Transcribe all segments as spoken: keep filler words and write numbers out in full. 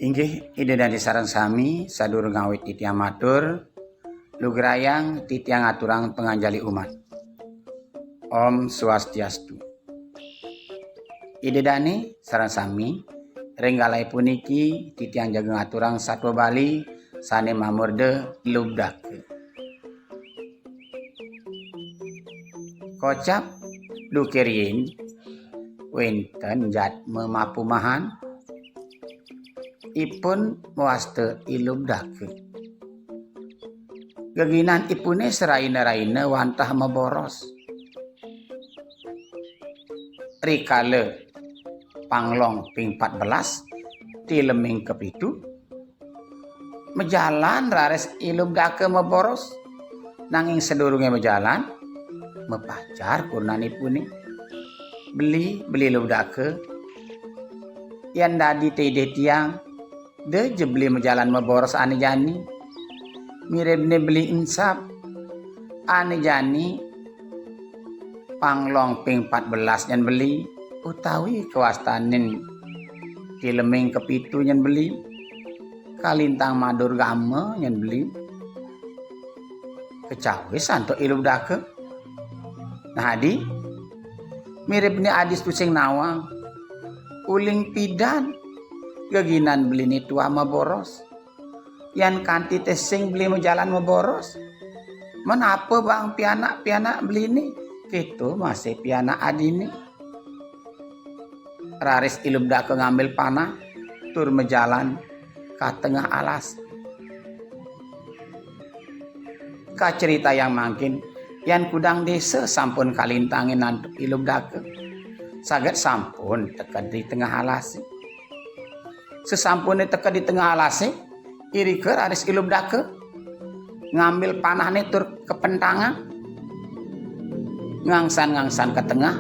Inggih, Ida Dane sareng sami, sadurung ngawit titiang matur, lugrayang titiang aturang panganjali umat. Om Swastiastu. Ida Dane sareng sami, ring galahé puniki titiang jaga ngaturang satwa Bali sane mamurda Ilubdaka. Kocap duke riin wenten jadma mapumahan, ipun mawasta Ilubdaka. Geginan ipune seraina-raina wantah maboros. Rikala panglong ping pat belas, tileming kepitu, majalan raris Ilubdaka maboros. Nanging sadurunge majalan, mapajar kurenanipune. Beli, beli Ilubdaka. Yan dadi tidih tiang, da ja beli majalan maboros ane jani. Miribne beli ensap. Ane jani panglong ping pat belas nyen beli, utawi kawastanin tileming kepitu nyen beli, kalintang madur gama nyen beli. Kecawis antuk Ilubdaka. Nah, adi, miribne adi tusing nawang. Uling pidan geginan beline tuah maboros. Yan kanti tesing beli majalan maboros. Menapa bang pianak-pianak beline? Keto masih pianak adine. Raris Ilubdaka ngambil panah, tur majalan ka tengah alas. Kaceritayang mangkin, yan kudang desa sampun kalintangin antuk Ilubdaka. Saget sampun teked di tengah alase. Sesampune teked di tengah alase, irika raris Ilubdaka ngambil panahne tur kapentangan. Ngangsan-ngangsan ka tengah,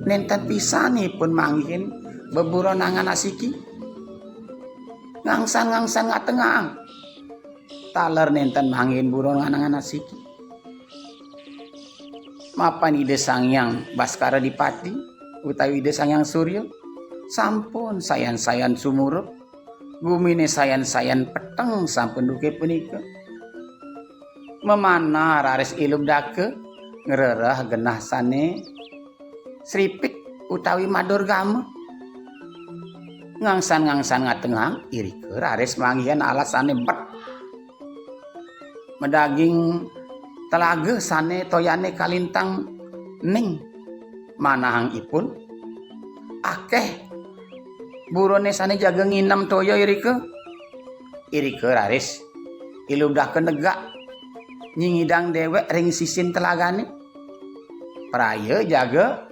nenten pisan ipun manggihin beburon angan asiki. Ngangsan-ngangsan ngatengang, taler nenten manggihin buron angan asiki. Mapan Ida Sang Hyang Baskara Dipati utawi Ida Sang Hyang Surya sampun sayan-sayan sumurup, gumine sayan-sayan peteng sampun duke punika. Mamanah raris Ilubdaka ngrereh genah sane sripit utawi madurgama. Ngangsan-ngangsan ngatengang, irika raris manggihin alas sane bet. Madaging telaga sane toyane kalintang ning manahang ipun. Akeh burone sane jaga nginem toya irika. Irika raris Ilubdaka negak nyingidang dewek ring sisin telagane. Praya jaga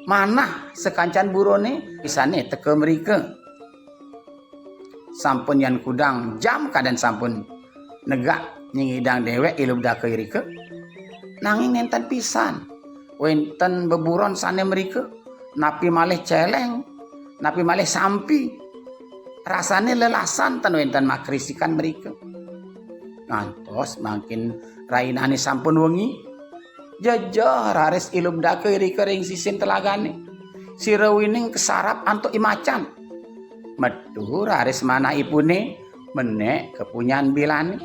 manah sakancan burone sane teka mrika. Sampun yan kudang jam kadan sampun negak nyingidang dewek Ilubdaka irika. Nanging nenten pisan wenten beburon sane mrika, napi malih celeng, napi malih sampi. Rasane lelasan ten wenten makrisikan mrika. Ngantos mangkin rainane sampun wengi, jejeh raris Ilubdaka irika ring sisin telagane. Sira wining kasarap antuk I Macan. Metu raris manahipune menek kapunyan bilane.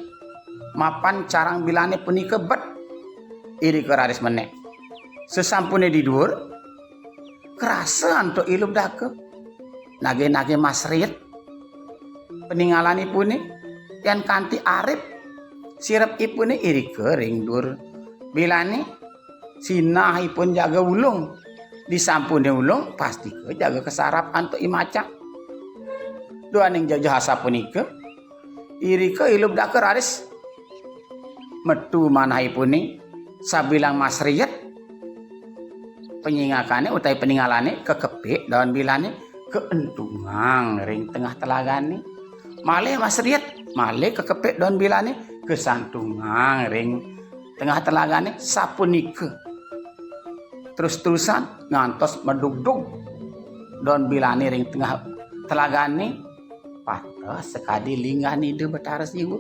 Mapan carang bilane punika bet, irika raris menek. Sesampune di duur, krasa antuk Ilubdaka nagih-nagih masriet. Paningalanipune yan kanti arip sirepipune irika ring duur bilane. Sinah ipun jaga ulung. Disampune ulung, pastika jaga kasarap antuk I Macan. Duaning jejeh asapunika, irika Ilubdaka raris metu manahipune sabilang masriet. Panyingakane utawi paningalane kakepik daun bilane kaentungang ring tengah telagane. Malih masriet, malih kakepik daun bilane kasantungang ring tengah telagane sapunika. Terus-terusan ngantos madugdug daun bilane ring tengah telagane, pateh sakadi linggan Ida Betara Siwa.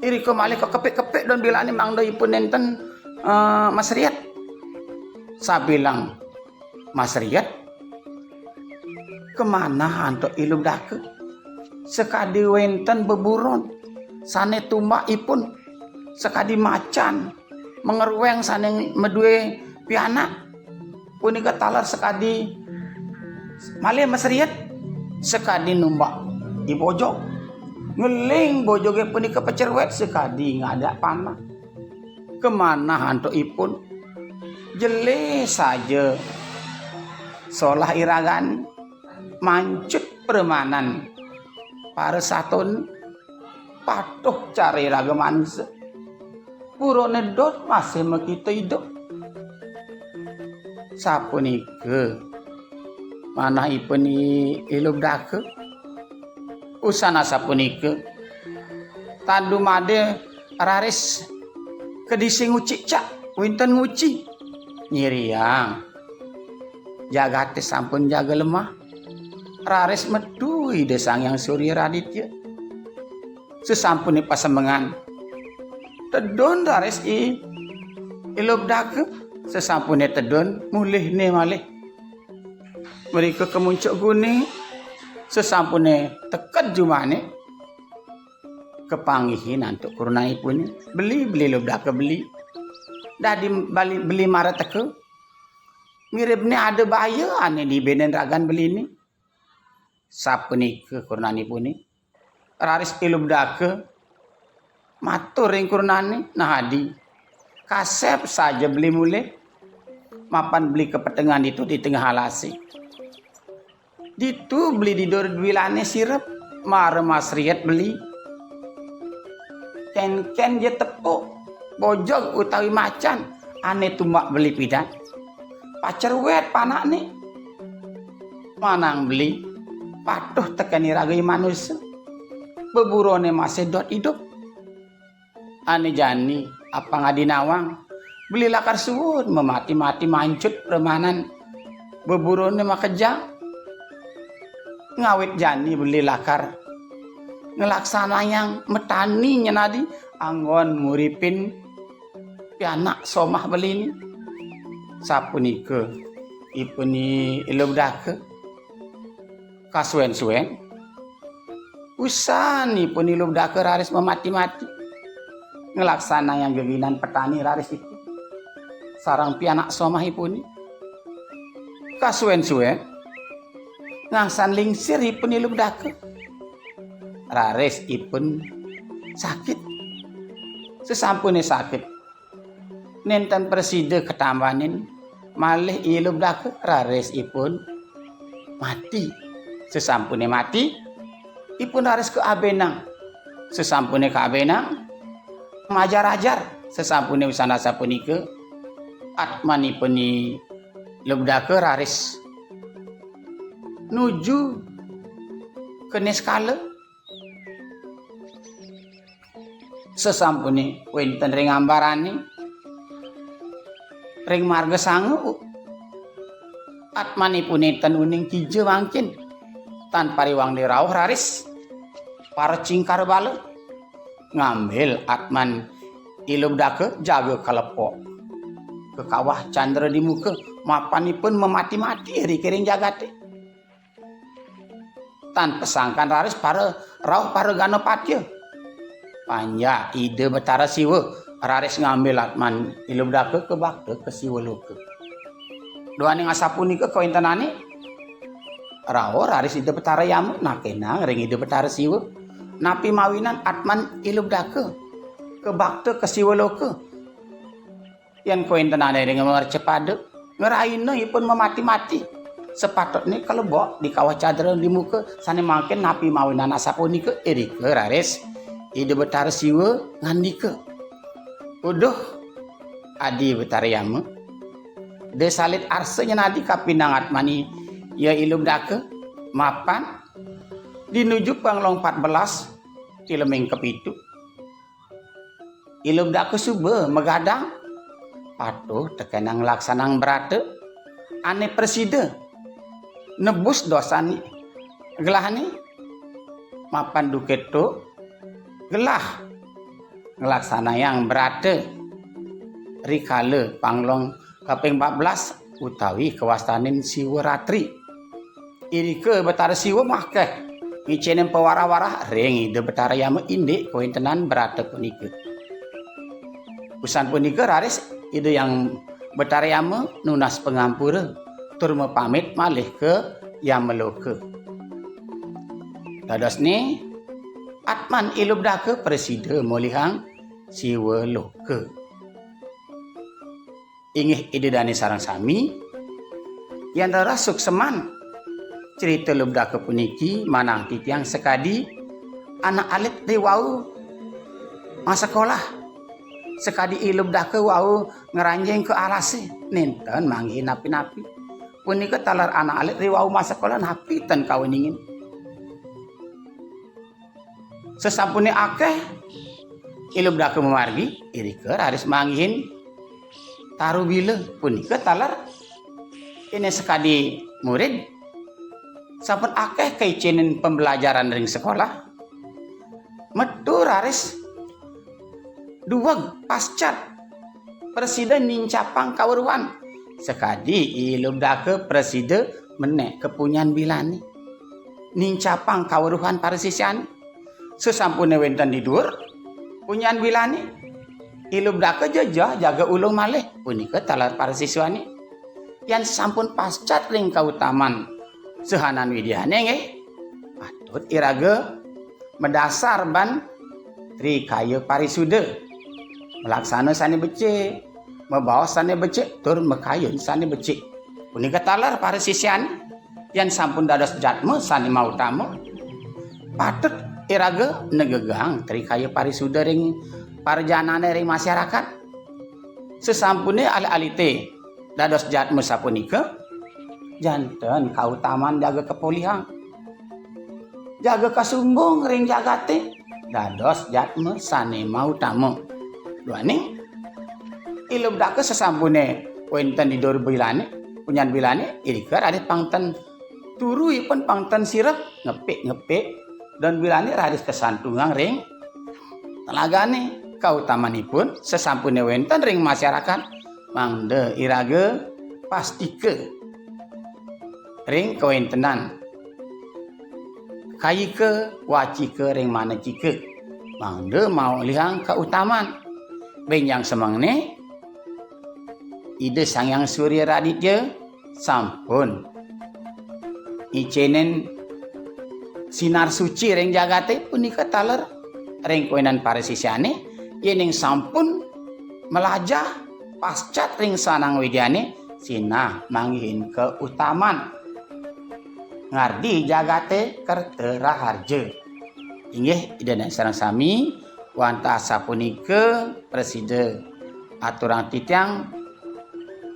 Irika malih kakepik-kepik daun bilane mangda ipun nenten, eh, masriet. Sabilang masriet, Kemanah antuk I Lubdaka? Sakadi wénten beburon sané tumbakipun, sakadi macan mangeruéng sané madué pianak. Punika taler sakadi malih masriet, sakadi numbak I Bojog. Ngeling Bojogé punika paceruet sakadi ngadak panah. Kemanah antukipun? Jelé saja solah iragan, mancut pramanan para saton, patuh cara iraga manusa. Buroné dot masih makita idup. Sapunika manahipun I, I Lubdaka. Usan asapunika, tan dumadé raris kedisi ngucicak, wénten nguci. Nyiriang, jagaté sampun jaga lemah. Raris metu Ida Sang Hyang Surya Raditya. Sasampuné pasembengan, tedun raris I, I Lubdaka. Sasampuné tedun, mulihné malih. Mrika ka muncuk guné, sasampuné teked jumané, kapanggihin antuk krunanipuné. Beli, beli Lubdaka beli. Dadi bali, beli mara teka. Miribné ada baya ané dibénin ragan beliné. Sapunika krunanipuné. Raris I Lubdaka matur ring krunané, "Nah, Adi, kasép saja beli mulih, mapan beli kapetengan ditu di tengah alasé. Ditu beli didur dwilané sirep, mara masriet beli. Kénkén ja tepuk, bojog utawi macan ané tumbak beli pidan. Paceruet panakné. Manang beli patuh tekén iraga i manusa. Beburoné masih dot idup. Ané jani apang adi nawang, beli lakar suud mamati-mati mancut pramanan beburoné makejang. Ngawit jani beli lakar nglaksanayang matani nyen adi anggon nguripin pianak somah beliné." Sapunika ipun I Lubdaka. Kasuén-suén, usan ipun I Lubdaka raris mamati-mati nglaksanayang geginan petani raris ipun sareng pianak somahipuné. Kasuén-suén, ngangsan lingsir ipun I Lubdaka. Raris ipun sakit. Sasampuné sakit, nénten prasida katambanin malih I Lubdaka, raris ipun mati. Sasampuné mati, ipun raris kaabénang. Sasampuné kaabénang, majar-ajar. Sasampuné usan asapunika, atmanipun I Lubdaka raris nuju ka niskala. Sasampuné wénten ring ambarané, ring marga sanga, atmanipuné ten uning kija mangkin, tan pariwang di rauh raris para cingkara bala ngambil atman I Lubdaka jaga kalepok ka kawah Candra di muka, mapan ipun mamati-mati ring jagaté. Tan pasangkan raris para rauh para ganapatya. Panjak Ida Betara Siwa raris ngambil atman I Lubdaka kabakta ka Siwa Loka. Duaning asapunika kawéntenané, rauh raris Ida Betara Yama nakénang ring Ida Betara Siwa, napi mawinan atman I Lubdaka kabakta ka Siwa Loka. Yén kawéntenané ring mercapada, ngrahina ipun mamati-mati. Sapatutné kalebok di kawah Candra di muka, sané mangkin napi mawinan asapunika, irika raris Ida Betara Siwa ngandika, "Uduh, Adi Betara Yama, da salit arsa nyen adi kapining atman I Lubdaka, mapan di nuju panglong pat belas, tileming kapitu." I Lubdaka suba magadang, patuh tekénang nglaksanang brata ané prasida nebus dosané gelahné, mapan duké tu gelah nglaksanayang brata rikala panglong kaping empat belas utawi kawastanin Siwa Ratri. Irika Betara Siwa makeh ngicénin pawarah-warah ring Ida Betara Yama indik kawéntenan brata punika. Wusan punika raris Ida Hyang Betara Yama nunas pangampura tur mapamit malih ka Yamaloka. Dadosné atman I Lubdaka prasida molihang Siwa Loka. Inggih Ida dané sareng sami, yén rereh suksman crita Lubdaka puniki manah titiang sakadi anak alit riwau masekolah, sakadi I Lubdaka wau ngranjing ka alasé, nénten manggihin napi-napi. Punika taler anak alit riwau masekolah napi ten kauningin. Sasampuné akéh I Lubdaka mamargi, irika raris manggihin taru bila, punika taler yén sakadi murid, sampun akéh kaicénin pembelajaran ring sekolah, metu raris dueg pascat prasida nincapang kaweruhan. Sakadi I Lubdaka prasida menék ka punyan bilané. Nincapang kaweruhan para sisyané. Sasampuné wénten di duur punyan bilané, I Lubdaka jejeh jaga ulung malih, punika taler para sisyané. Yén sampun pascat ring kautaman sahanan widyané nggih, patut iraga madasar ban trikaya parisuda, malaksana sané becik, mabaos sané becik, tur makayun sané becik. Punika taler para sisyané, yén sampun dados jadma sané mautama, patut iraga negegang trikaya parisuda ring parajanané ring masyarakat. Sasampuné alit-alité dados jadma sapunika, janten kautaman jaga kapolihang, jaga kasumbung ring jagaté, dados jadma sané mautama. Duaning I Lubdaka sasampuné wénten di duur bilané, punyan bilané, irika raris pang ten turu ipun, pang ten sirep, ngepik-ngepik, don bilané raris kasantungang ring telagané. Kautamanipun sasampuné wénten ring masyarakat, mangda iraga pastika ring kawéntenan kayika wacika ring manacika, mangda maolihang kautaman. Bénjang semengné Ida Sang Hyang Surya Raditya sampun ngicénin sinar suci ring jagaté, punika taler ring kawéntenan para sisyané, yéning sampun malajah pascat ring sahnang widyané, sinah manggihin kautaman ngardi jagaté kerta raharja. Inggih, Ida dané sareng sami, wantah sapunika prasida aturang titiang,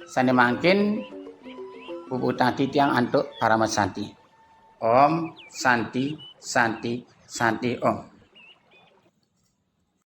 sané mangkin puputang titiang antuk paramasanti. Om Santi, Santi, Santi Om.